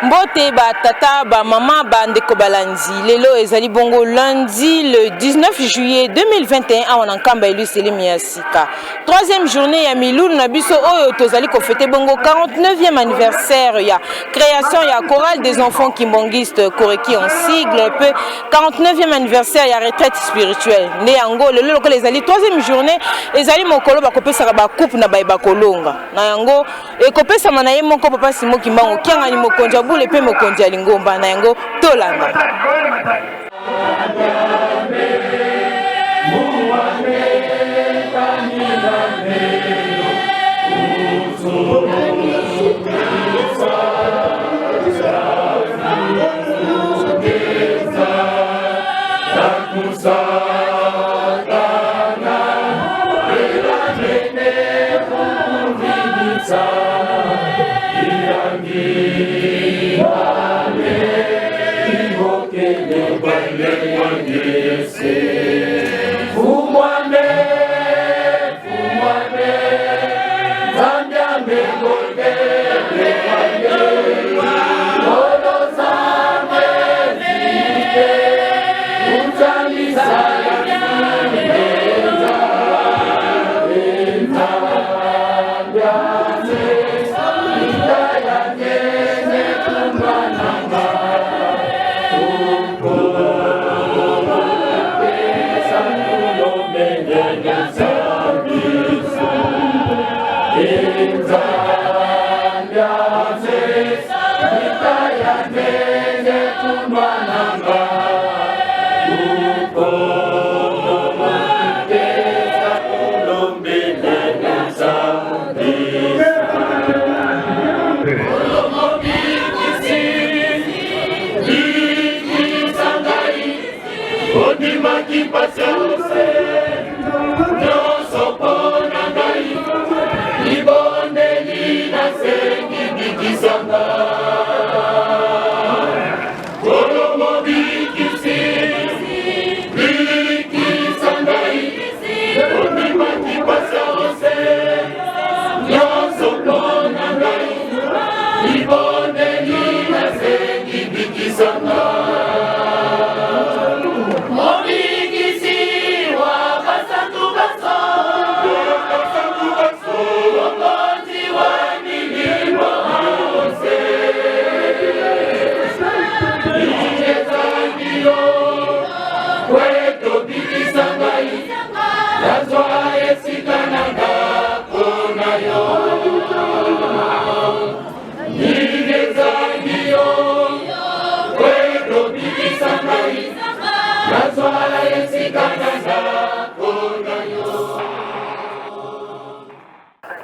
Mbote ba tata, ba mama, ba ndeko balandi. Lelo ezali bongo lundi le 19 juillet 2021 awa na Nkamba elu selemi ya sika. Troisième journée ya milulu na biso oyo tozali kofete bongo 49e anniversaire ya création ya chorale des enfants kimbanguistes Koreki en sigle pe 49e anniversaire ya retraite spirituelle. Nde yango lelo lokola ezali troisième journée ezali mokolo bakopesaka ba coupe na baye bakolonga. Na yango Ekopesama na ye moko Papa Simon Kimbangu Kiangani, mokonzi ya bule mpe mokonzi ya lingomba. Na yango tolanda.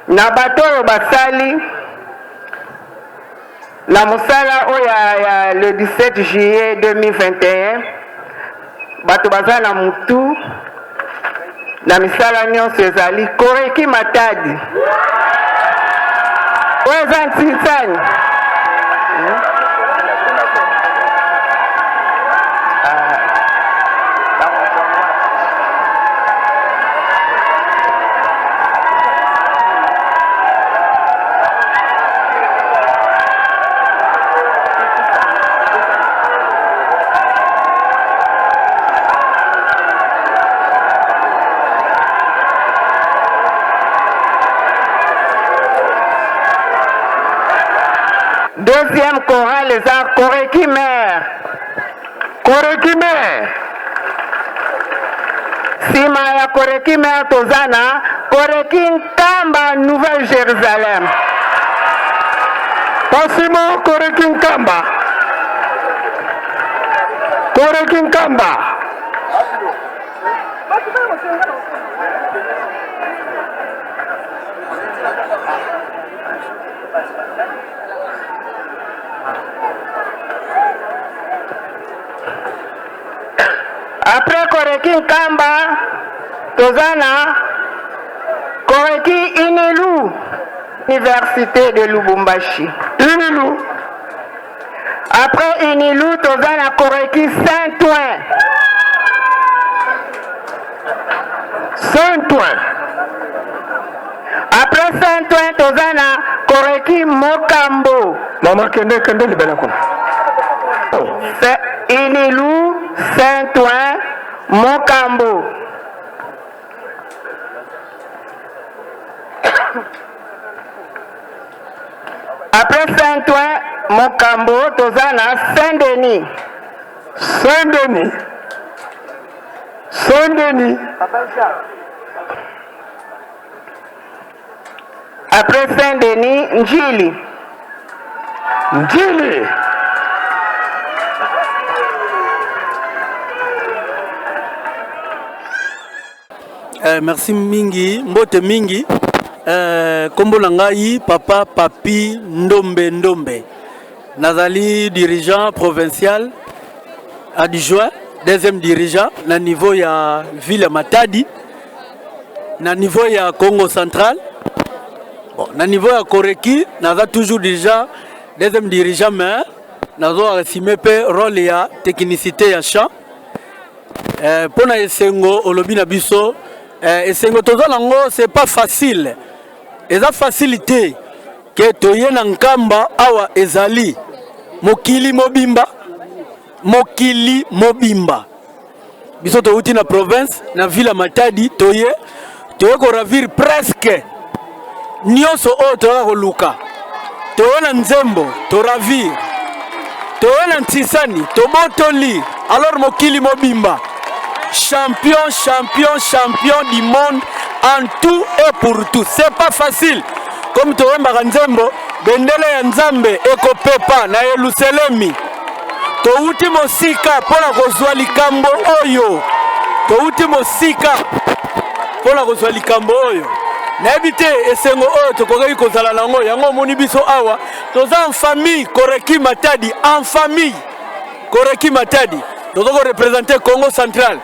Na bato oyo basali na mosala oyo ya le 17 juillet 2021, bato baza na mutu na misala nyonso ezali Koreki Matadi oyo eza ntinsani. Deuxième chorale eza Koreki Mère. Koreki Mère. Sima ya Koreki Mère toza na Koreki Nkamba Nouvelle Jérusalem. Pasimo Koreki Nkamba. Koreki Nkamba. Après Koreki Nkamba, toza na Koreki Inilu, Université de Lubumbashi. Inilu. Après Inilu, toza na Koreki Saint-Ouen. Saint-Ouen. Après Saint-Ouen, toza na Koreki Mokambo. Mama kende kende libela kuna. Inilu Saint-Ouen Mokambo. Après Saint-Ouen Mokambo toza na Saint-Denis. Saint-Denis. Saint-Denis. Après Saint-Denis, Njili. Njili. Eh, merci mingi, mbote mingi. Eh, kombo na ngai papa Papi Ndombe Ndombe. Nazali dirigeant provincial adjoint, deuxième dirigeant na niveau ya ville ya Matadi, na niveau ya Congo central. Bon, na niveau ya Koreki, naza toujours dirigeant, deuxième dirigeant mais nazo assumer pe rôle ya technicité ya champ. Eh, mpo na esengo olobi na biso eh, esengo toza nango c'est pas facile, eza facile te ke toye na Nkamba awa ezali mokili mobimba, mokili mobimba. Biso touti na province na ville ya Matadi, toye toye koravir presque nyonso oyo toyaka koluka. Toye na nzembo toravir, toye na ntisani tobotoli. Alors mokili mobimba champion, champion, champion du monde en tout et pour tout. C'est pas facile. Comme toyembaka nzembo bendele ya Nzambe ekopepa na Yelusalemi. Touti mosika mpona kozwa likambo oyo, touti mosika mpona kozwa likambo oyo. Nayebi te esengo oyo tokokaki kozala nango. Yango omoni biso awa toza en famille Koreki Matadi, en famille Koreki Matadi. Toza korepresente Congo central,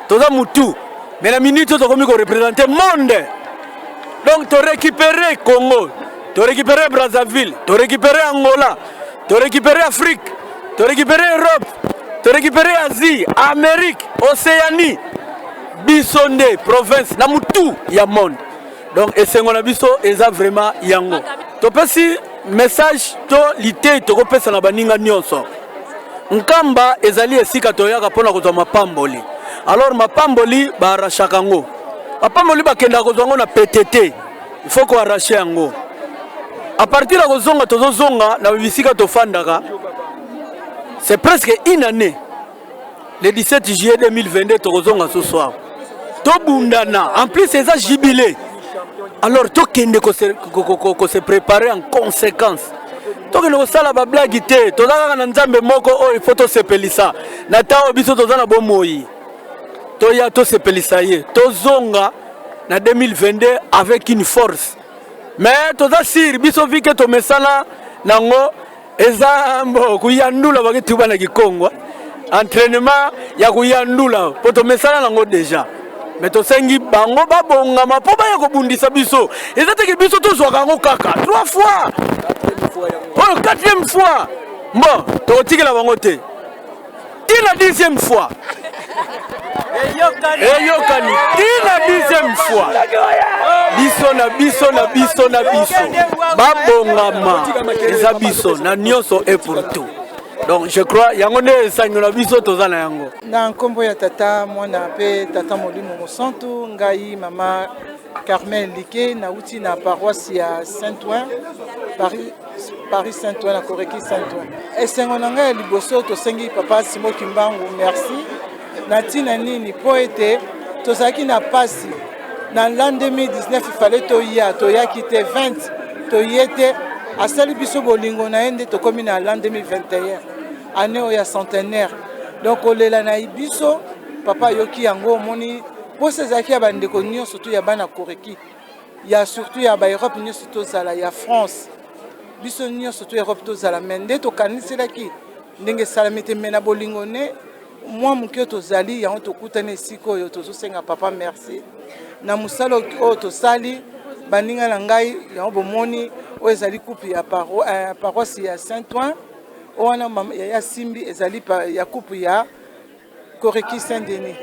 toza mutu mais na minute oyo tokomi korepresente monde. Donc torécupere Congo, torécupere Brazzaville, torécupere Angola, torécupere Afrique, torécupere Europe, torécupere Asie, Amérique, Océanie. Biso nde province na mutu ya monde. Donc esengo na biso eza vraiment yango. Topesi message to litei tokopesa na baninga nyonso. Nkamba ezali esika toyaka mpona kozwa mapamboli. Alors mapamboli baarrachaka yango, mapamboli bakendaka kozwa yango na pete te, il faut koarrache yango. A partir ya kozonga, tozozonga na bisika tofandaka, c'est presque une année. Le 17 juillet 2022 tokozonga ce soir, tobundana. En plus eza jubilé, alors tokende kose préparer en conséquence. Tokende kosala bablague te, toza kaka na Nzambe moko oyo il faut tosepelisa na ntango biso toza na bomoi. Toya tosepelisa ye, tozonga na 2022 avec une force. Mais toza sire biso vike tomesana nango, eza mbo kuyandula bakituba na kikongwa, entraînement ya kuyandula po tomesana nango déjà. Mais tosengi bango babongama mpo baya kobundisa biso. Eza teke biso tozwaka yango kaka 3 fois, oyo 4e fois. Bon, tokotikela bango te tina 10e fois, eyokani tina 10e fois. Biso na biso na biso na biso babongama, eza biso na nyonso et pour tout. Donc je crois yango nde esango na biso toza na yango. Na nkombo ya Tata, Mwana mpe Tata Molimo Mosantu, ngai mama Carmel Like, nauti na paroisse ya Saint-Ouen, Paris, Paris Saint-Ouen, na Koreki Saint-Ouen. Esengo na ngai ya liboso, tosengi papa Simo Kimbangu merci. Na ntina nini? Mpo ete tozalaki na pasi na l'an 2019, ifale toya, toyaki te. 20 toye te, asali biso bolingo na ye nde tokomi na l'an 2021, année oyo ya centenaire. Donc kolela na biso, papa ayoki yango. Omoni mposa ezalaki ya bandeko nyonso to ya bana Koreki, ya surtout ya baEurope nyonso tozala, ya France, biso nyonso to Europe tozala. Me nde tokaniselaki ndenge esalami te, me na bolingo ne mwa moke tozali yango, tokutani esika oyo. Tozosenga papa merci na mosala oyo tosali. Baninga na ngai, yango bomoni oyo ezali coupe ya paroisse ya Saint-Ouen. Oyo wana yaya simbi ezali ya coupe ya Koreki Saint-Denis.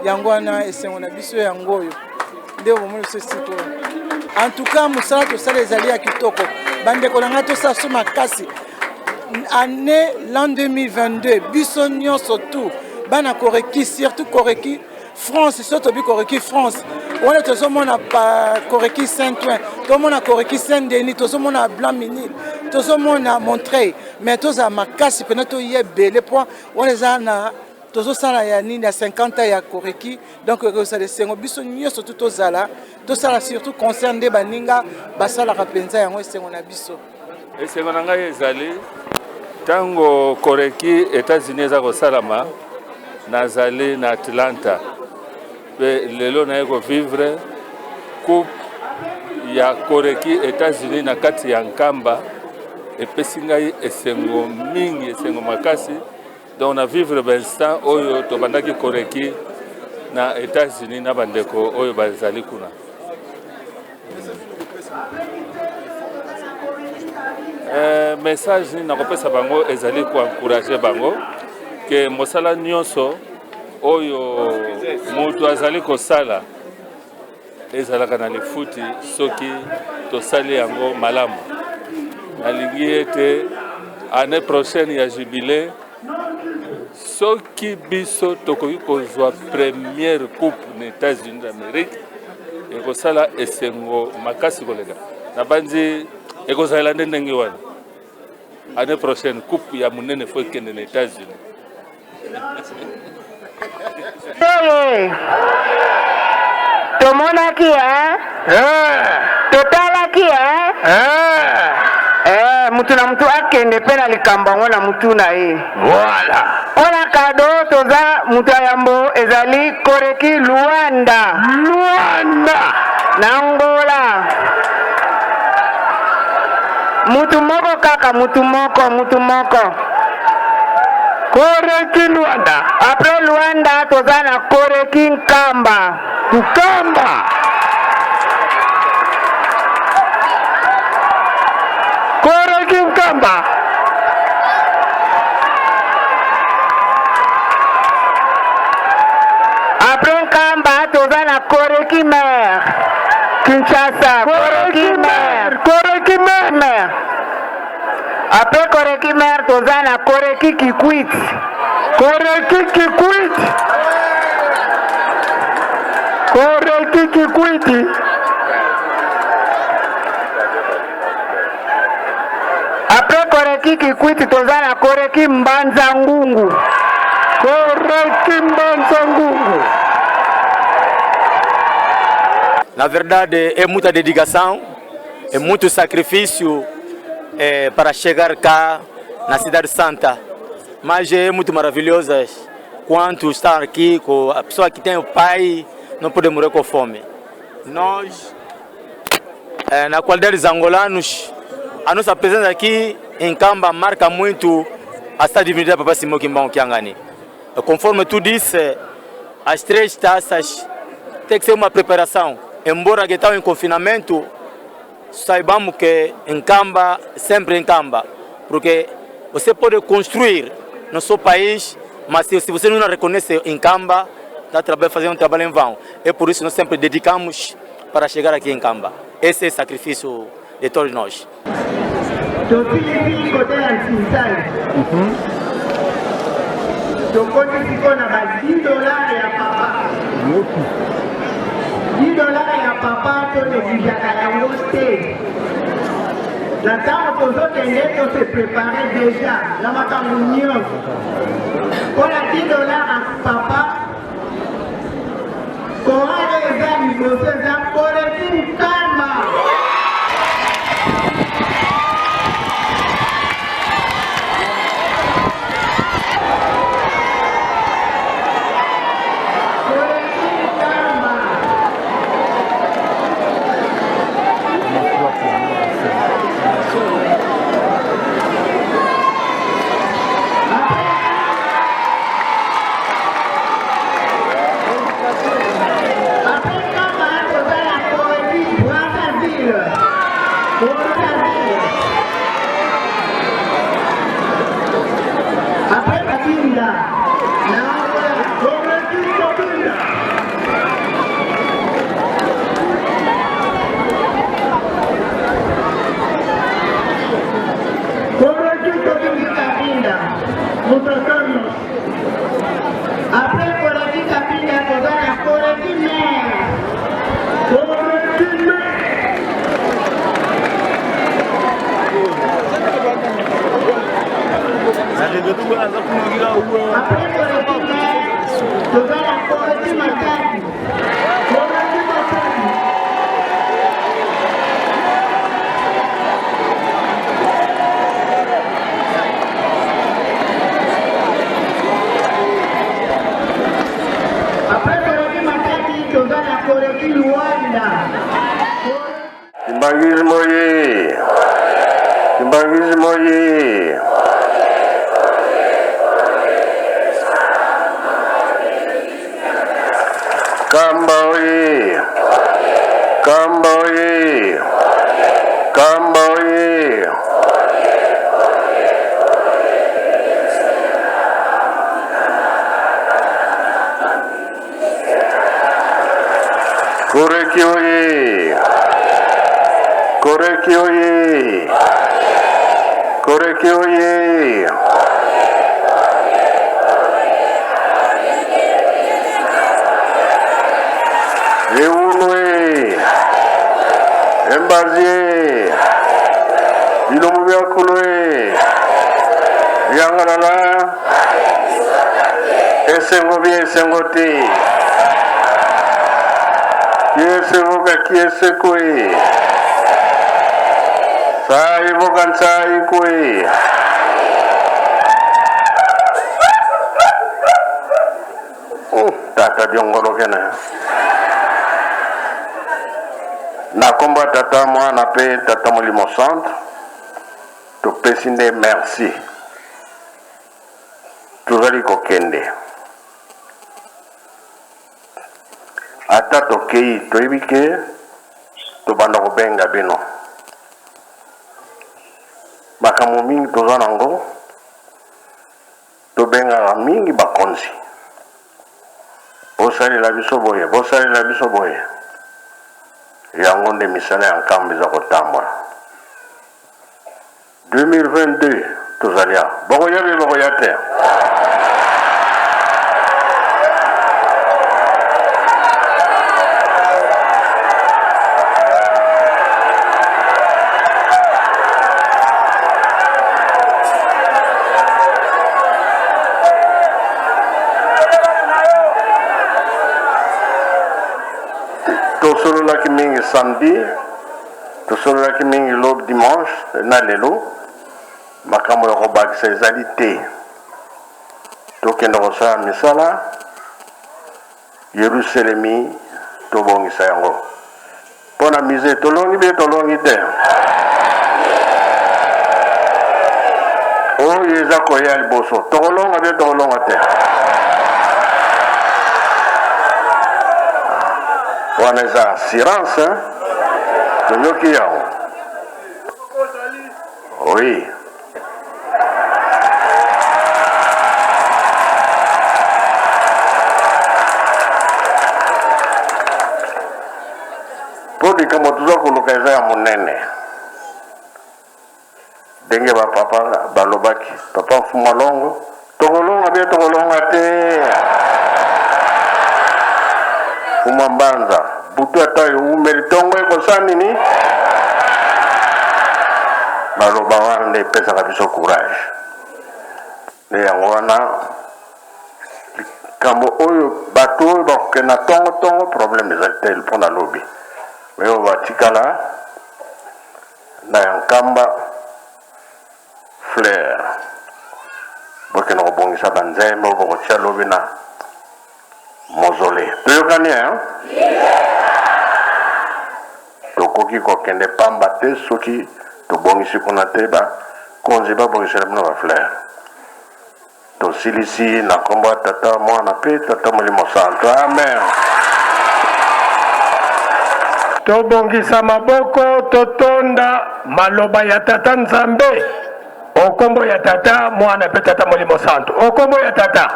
Yango wana esengo na biso, yango oyo nde bomoni biso esika oyo. En tout cas mosala tosala ezali ya kitoko. Bandeko na ngai, tosala so makasi. Année l'an 2022, biso nyonso tout bana Koreki, surtout Koreki France, so tobi Koreki France wana, tozomona Koreki Saint Ouen, tozomona Koreki Saint Denis, tozomona Blanc Mesnil, tozomona Montreuil, mais tozala makasi mpena, toya ebele, po wana eza na tozosala ya nini, ya 50 ans ya Koreki. Donc ekozala esengo, biso nyonso tu tozala, tosala surtout concert nde baninga basalaka mpenza yango, esengo na biso. Esengo na ngai ezali ntango Koreki États-Unis eza kosalama, nazali na Atlanta, mpe lelo naye kovivre coupe ya Koreki États-Unis na kati ya Nkamba. Epesi ngai esengo mingi, esengo makasi. Donc na vivre bainstant oyo tobandaki Koreki na États-Unis na bandeko oyo bazali kuna. Message nini nakopesa bango ezali koencourager bango ke mosala nyonso oyo moto azali kosala ezalaka na lifuti soki tosali yango malamu. Nalingi ete année prochaine ya jubilé, soki biso tokoki kozwa première coupe na États-Unis d'Amérique, ekosala esengo makasi koleka. Nabanzi ekozala nde ndenge wana. Année prochaine, coupe ya monene fo ekende na États-Unis. Hey! Tomonaki eh? Totalaki eh? Eh, mutu na mutu akende mpe na likambo yango na mutu na ye. Voilà. Mpona kado, toza mutu ya yambo ezali Koreki Luanda. Luanda. Na Angola. Mutu moko kaka, mutu moko, mutu moko. Koreki Luanda. Après Luanda, toza na Koreki Nkamba. Nkamba. Koreki Nkamba. Après Nkamba, toza na Koreki Mare, Kinshasa. Koreki Mare. Koreki Mare. Mare. Après Koreki Mare, toza na Koreki Kikwit. Koreki Kikwit. Koreki Kikwiti. Après Koreki Kikwit, toza na Koreki Mbanza Ngungu. Koreki Mbanza Ngungu. Na verdade, é muita dedicação, é muito sacrifício para chegar cá na Cidade Santa. Mas é muito maravilhoso quanto estar aqui com a pessoa que tem o pai, não pode morrer com fome. Nós, na qualidade dos angolanos, a nossa presença aqui em Nkamba marca muito a cidade de divinidade Papa Simon Kimbangu Kiangani. Conforme tu disse, as três taças tem que ser uma preparação. Embora que estão em confinamento, saibamos que Nkamba, sempre Nkamba, porque você pode construir no seu país, mas se você não reconhece Nkamba, está fazendo um trabalho em vão. É por isso que nós sempre dedicamos para chegar aqui em Nkamba. Esse é o sacrifício de todos nós. Tosilisi kote ya Nsinsai, tokoti sikoyo na ba 10 $ ya papa. 10 $ ya papa, tonégligeaka yango te. Na ntango tozokende, tose préparer déjà na makambo nyonso mpona 10 $ ya papa. Chorale eza liboso, eza Koreki Nkamba. Koreki Nkamba. Après Nkamba, toza na Koreki Brazzaville. Toza na Koreki Matadi. Koreki Matadi. Après Koreki Matadi, toza na Koreki Luanda. Kimbanguisme oye! Kimbanguisme oye! Kamba oye! Kamba oye! Kamba oye! Koreki oye! Koreki oye! Koreki oye! Eunwe! Embazie! Bilombo bya kulwe! Yangalala! Esengo bia esengo te! Kiese voka kiese kwe! Sai voka nsai kwe! Oh, tata diongolo kene. Na kombo ya tata mwana pe tata molimo centre topesi nde merci. Tozali kokende. Ata tokei, toyebi ke tobanda kobenga bino. Makambo mingi toza nango, tobengaka mingi bakonzi. Bosalela biso boye, bosalela biso boye. Yango nde misala ya Nkamba eza kotambola. 2022 tozali awa bokoya mpe bokoya te tosololaki mingi samedi Tosololaki mingi lobi dimanche na lelo, makambo ya kobakisa ezali te. Tokende kosala misala, Yeruselemi tobongisa yango. Mpo na musee tolongi bie tolongi te? Oyo eza koya liboso tokolonga bie tokolonga te? Wana eza assurance hein? Toyoki yango. Oui. Mpo likambo toza koluka eza ya monene ndenge bapapa balobaki papa mfumu alongo tokolonga bie tokolonga te mfumu mbanza butu ata ewumeli ntongo ekosala nini maloba wana nde epesaka biso courage nde yango wana likambo oyo bato oyo bakokende na ntongo ntongo problème ezali te mpo na lobi oyo batikala na ya nkamba fleur bokende kobongisa banzembe oyo bokotia lobi na mozole toyokani hein? Tokoki kokende pamba te soki tobongisi kuna te bakonzi babongisela bino bafleur tosilisi na nkombo ya tata mwana mpe tata molimo santo amen. Tobongisa maboko totonda maloba ya tata Nzambe o nkombo ya tata mwana mpe tata molimo santo o nkombo ya tata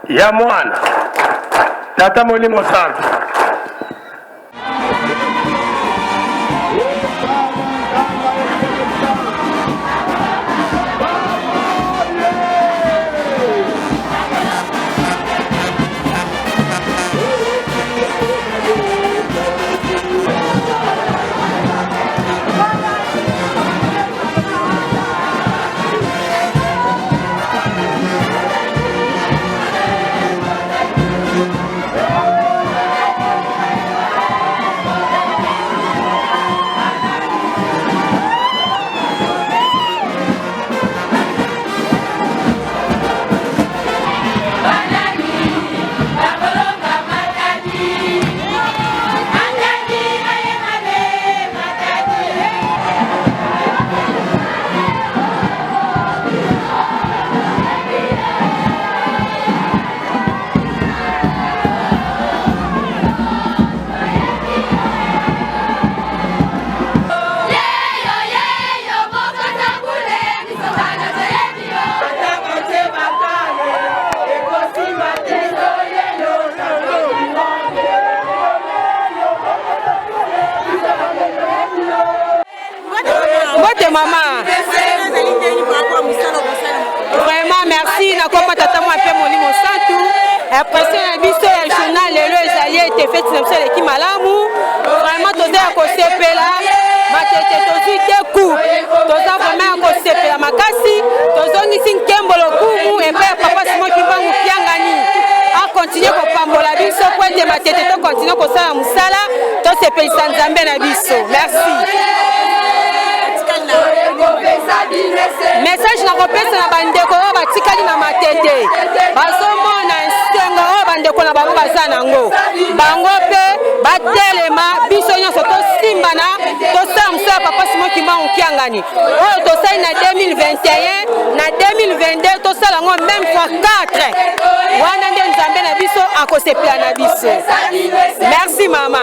ya mwana tata molimo santo. Tata Mwana mpe Molimo Santu. Impression na biso ya journal lelo ezali ete feti na biso eleki malamu, vraiment toza ya kosepela. Matete tozwi te coupe, toza vraiment ya kosepela makasi. Tozongisi nkembo lokumu epai ya Papa Simon Kimbangu Kiangani, akontinue kopambola biso po ete Matete tokontinue kosala mosala, tosepelisa Nzambe na biso. Merci. Message nakopesa na bandeko oyo batikali na Matete, bazomona esengo oyo bandeko na bango baza nango, bango mpe batelema, biso nyonso tosimbana, tosala mosala Papa Simon Kimbangu Kiangani oyo tosali na 2021, na 2022 tosala yango même fois 4. Wana nde Nzambe na biso akosepela na biso. Merci mama.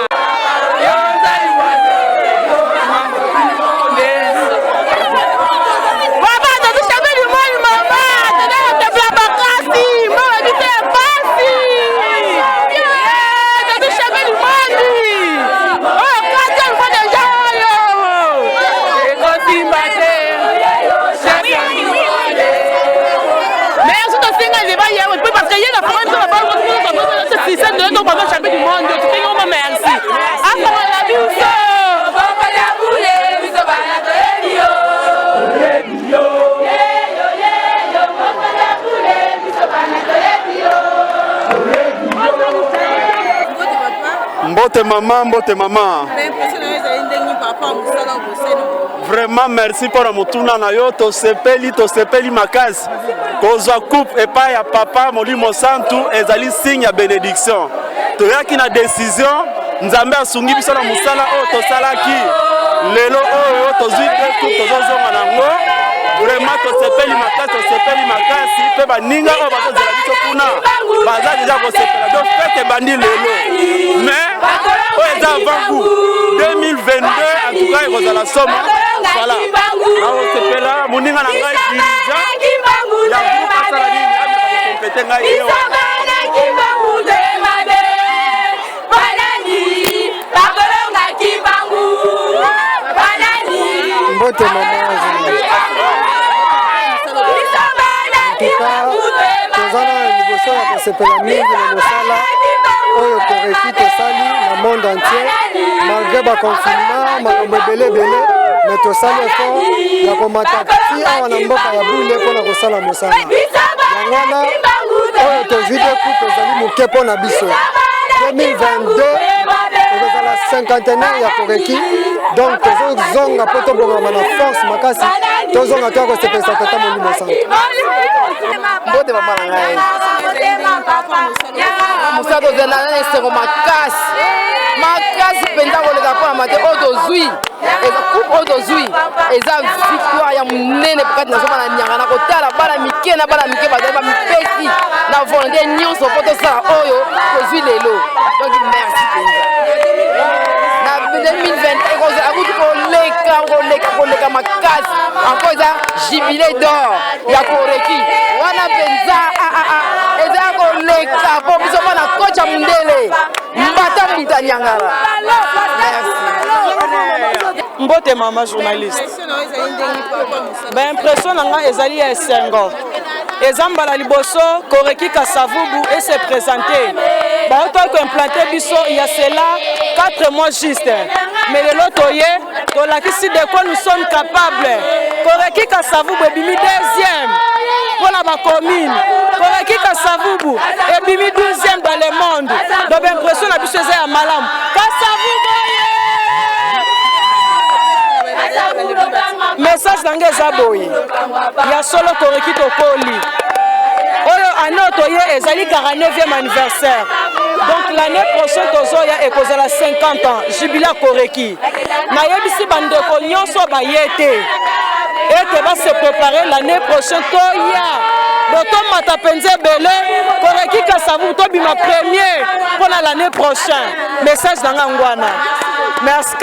Mbote mama, mbote mama. Vraiment merci mpona motuna na yo. Tosepeli, tosepeli makasi. Kozwa coupe epai ya Papa Molimo Santu ezali signe ya bénédiction. Toyaki na décision, Nzambe asungi biso na mosala oyo tosalaki. Lelo oyo tozwi te coupe, tozozonga nango. Vraiment tosepeli makasi, tosepeli makasi. Mpe baninga oyo bazozela biso kuna baza deja kosepela. Donc fête ebandi lelo, mais oyo eza avant goût. 2022 en tout cas ekozala somo. Voilà, nakosepela moninga na ngai dirigeant ya groupe asala nini, akokompete ngai ye. Mbote mama. Toza na liboso ya kosepela mingi na mosala oyo Koreki tosali na monde entier, malgré baconfinement, makambo ebele ebele, mais tosali effort ya komata ti awa na mboka ya Bule mpona kosala mosala. Yango wana oyo tozwi de coupe ezali moke mpo na biso. 2022 ekozala cinquantenaire ya Koreki, donc tozozonga mpo tobongama na force makasi, tozonga toya kosepelisa Tata Molimo Santo. Mbote mama na ngai. Mosala tozala na esengo makasi makasi mpenza koleka mpo na mate oyo tozwi. Coupe oyo tozwi eza victoire ya monene kati na bana nyanga na kotala bana mike na bana mike bazali bamipesi na volonté nyonso mpo tosala oyo tozwi lelo. Donc merci mpenza. Na 2020 ekozala kutu koleka, koleka, koleka makasi encore. Eza jubilé d'or ya Koreki wana mpenza eza ya koleka mpo biso bana kocha mundele mbata mbuta nyangala. Merci. Mbote mama journaliste. Baimpression na ngai ezali ya esengo. Eza mbala liboso Koreki Kasavubu ese présente. Baotaki koimplante biso ya cela 4 mois juste, mais lelo toye tolakisi de quoi nous sommes capables. Koreki Kasavubu ebimi deuxième mpona bacommune, Koreki Kasavubu ebimi 12e dans le monde. Donc impression na biso eza ya malamu. Kasavubu! Message na ngai eza boye: ya solo Koreki tokoli. Oyo année oyo toye ezali 49e anniversaire, donc l'année prochaine tozoya ekozala 50 ans jubilé ya Koreki. Nayebisi bandeko nyonso baye te ete base préparer, l'année prochaine toya bo tomata mpenza ebele. Koreki Kasavubu tobima premier mpona l'année prochaine. Message na nga ngwana. Merci.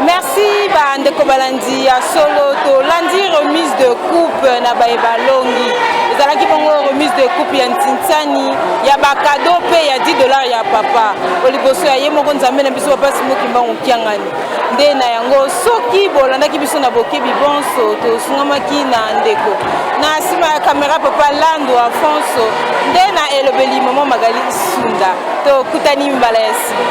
Merci bandeko balandi. Ya solo tolandi remise de coupe na baye balongi. Ezalaki bongo remise de coupe ya ntinsani ya bakado mpe ya 10 dollars ya papa oliboso ya ye moko Nzambe na biso papa Simon Kimbangu Kiangani. Nde na yango soki bolandaki biso na bokebi bonso, tosungamaki na ndeko na nsima ya kamera papa Lando Afonso, nde na elobeli mama Magali Sunda. Tokutani mbala ya nsima.